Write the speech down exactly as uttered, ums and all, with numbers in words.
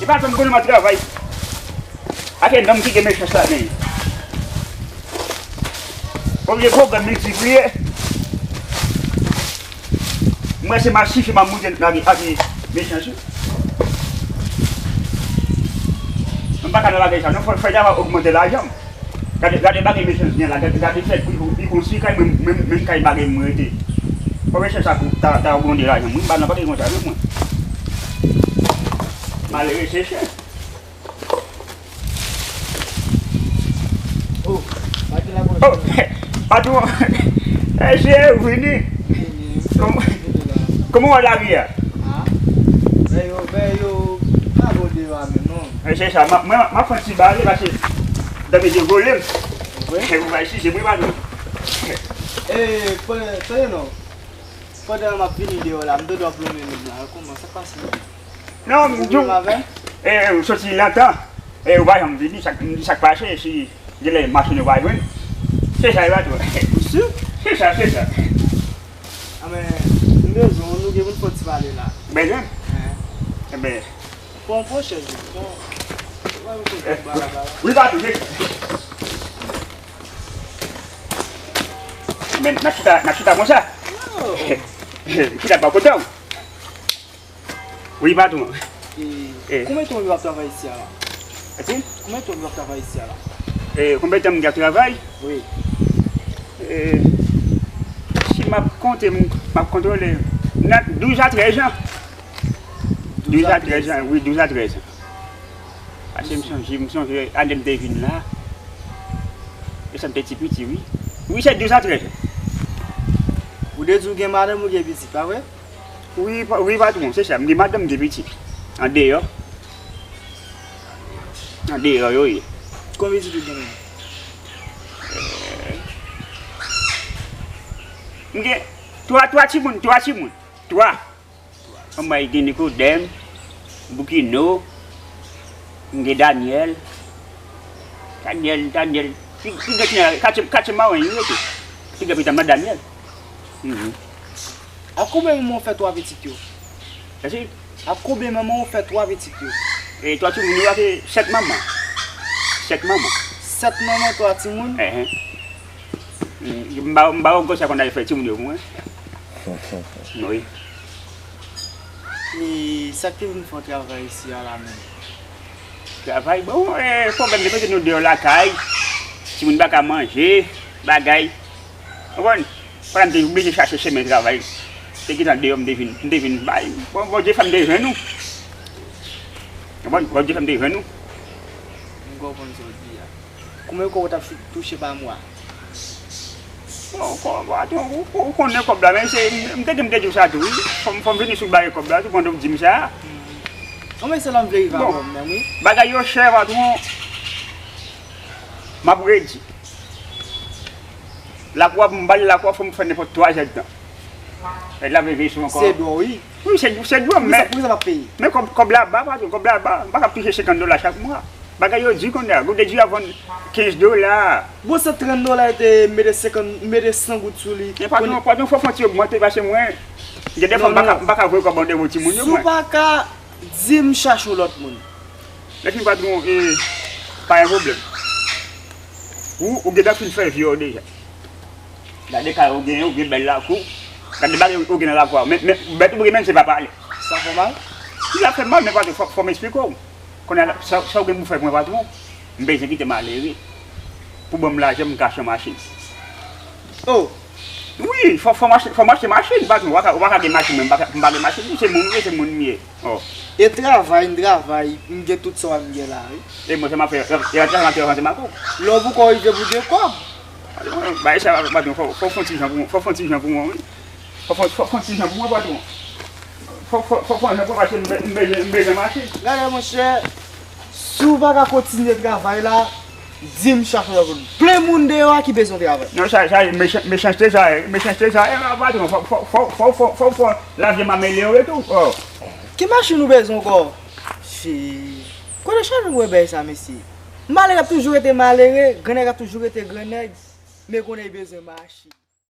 Ka tann goumen travay. Ake nonm ki gen mechans la men. Olye pwoblèm miltipliye. Mwen se masif m ap moute nan ake mechans yo. M pa ka nan bagay sa non, fò fè dava ogmante lajan m. Gade, gade bagay mechans gen la, gade, gade fèt pou li konstwi kay mwen, menm, menm kay bagay mwen rete. Fò mechans sa pou ta, ta ogmante lajan m. Mwen pa nan bagay konsa non mwen. Malere se chen. Oh, pa gen la. Oh, patwon. Mesye, vini. Kòman, kòman w wè lari a? Ah, men yo, men yo pa bon deyò a menm non. E se sa, mwen, mwen, mwen fè yon ti bale paske dam yo te vole m. Wi. E ou va isi, se mwen patwon. E, tande non. Pandan m ap vini deyò la, m tande w ap lonmen menm la. Kòman sa k pase? Non, m di w, e, ou soti lontan, e, ou pa janm vini, sa, m di sa k pase, si genlè machin ou pa jwenn. Se sa, e pa tou. Ou si? Se sa, se sa. A, men, m bezwen w, nou gen pou n fè yon ti pale la. Bezwen? Enben. Pran yon pwòch chèz, wi. Pran, pran yon pwòch chèz, bala, bala. Wi, pa tou, se sa. Men, n ap chita, n ap chita konsa. Chita pa kote w. Wi, patwon. E, konbyen tan w ap travay isi a la? Ati? Konbyen tan w ap travay isi a la? E, konbyen tan m ap travay? Wi. E, si m ap konte, m, m ap kontwole, nan douz a trèz an. Douz a trèz an, wi, douz a trèz an. Paske m sonje, m sonje ane m te vin la. E sa m te ti piti, wi. Wi, se douz a trèz an. Ou te di w gen madanm, ou gen pitit, pa vre? Wi, pa, wi, patwon, se sa. M gen madanm, m gen pitit. Andeyò. Andeyò yo ye. Konbyen pitit ou gen menm? M gen twa, twa timoun, twa timoun. Twa. Anmwey, gen Nikodèm, Boukino, m gen Danyèl. Danyèl, Danyèl, pi, pi gran ti nan katye, katye Mawon yo rete. Pi gran pitit mwen Danyèl. Mhm. A konbyen manman w fè twa pitit yo? Èske? A konbyen manman w fè twa pitit yo? E twa timoun yo, sa fè sèt manman. Sèt manman. Sèt manman, twa timoun? Enhen. M, m pa, m pa wè gwosè konn al fè timoun yo pou mwen. Wi. E sa k te vin fè w travay isi a la menm? Travay, bon, e, pwoblèm de mete nou deyò lakay. Timoun pa ka manje, bagay. Ou konprann? Pandan m te oblije chache chemen travay. Te gentan deyò, m te vin, m te vin bay. Bon, Bondye fè m te jwenn ou. Ou konprann? Bondye fè m te jwenn ou. M konprann sa w di a. Konbyen kòb ou t ap fi-, touche pa mwa? Bon, kòb, patwon, ou, ou konnen kòb la, men se, m te di, m te di w sa tou, wi. Fò m, fò m vini sou bagay kòb la, tou pandan w di m sa. Hmm. Bon, men se la m vle rive avè w menm, wi. Bagay yo chè, patwon. M ap redi. Lakwa, pou m bale lakwa, fò m fè nenpòt twa zèdtan. E la veye sou ankò. Se dwo, wi. Wi, se, se dwo, men. Poukisa, poukisa pa peye? Men kòb, kòb la ba, patwon, kòb la ba. M pa ka touche senkant dola chak mwa. Bagay yo di kounye a. Goute di a vann kenz dola. Bon, se trant dola, e te mete senkant, mete san goud sou li. Men patwon, patwon, fò fon ti ogmante, paske mwen, gen de fwa, m pa ka, m pa ka voye kòb an devan timoun yo, mwen. Si w pa ka, di m chache yon lòt moun. Lè fini, patwon, e, pa gen pwoblèm. Ou, ou gentan fin fè vi w deja. Gade kay ou gen, ou gen bèl lakou. Gade bagay ou gen nan lakou a. Men, men, bèt ou gen menm se pa pale. Sa fè w mal? Li ap fè m mal, men patwon, fò, fò m eksplike w. Kounye a la, sa, sa w gen pou fè pou mwen, patwon? M bezwen kite malere. Pou ban m lajan, m ka achte yon machin. Oh! Wi, fò, fò m achte, fò m achte machin, patwon. W pa ka, w pa ka gen machin, men m pa ka, m pa gen machin. Ou se moun, ou se moun m ye. Oh. E travay, m travay, m gen tout sa m gen la, wi. E mwen, sa m ap fè, e, e, e, e, e, e, e, e, lè w poko rive pou gen kòb. Bay sa, patwon, fò, fò fon ti jan pou mwen, fò fon ti jan pou mwen, wi. Fò, fò, fò, fò ti jan pou mwen, patwon. Fò, fò, fò, fò jan pou mwen, paske m be-, m bezwen, m bezwen mache. Gade, monchè, si w pa ka kontinye travay la, di m chache lòt moun. Plen moun deyò a ki bezwen travay. Non, sa, sa, mechan-, mechanste sa ye, mechans te sa ye, patwon, fò, fò, fò, fò, fò, fò, fò lavi m amelyore tou. Oh. Ki machin ou bezwen ankò? Shi. Kote chanje w wè bèy sa, mesye? Malere ap toujou rete malere, grannèg ap toujou rete grannèg, men kounye a li bezwen mache.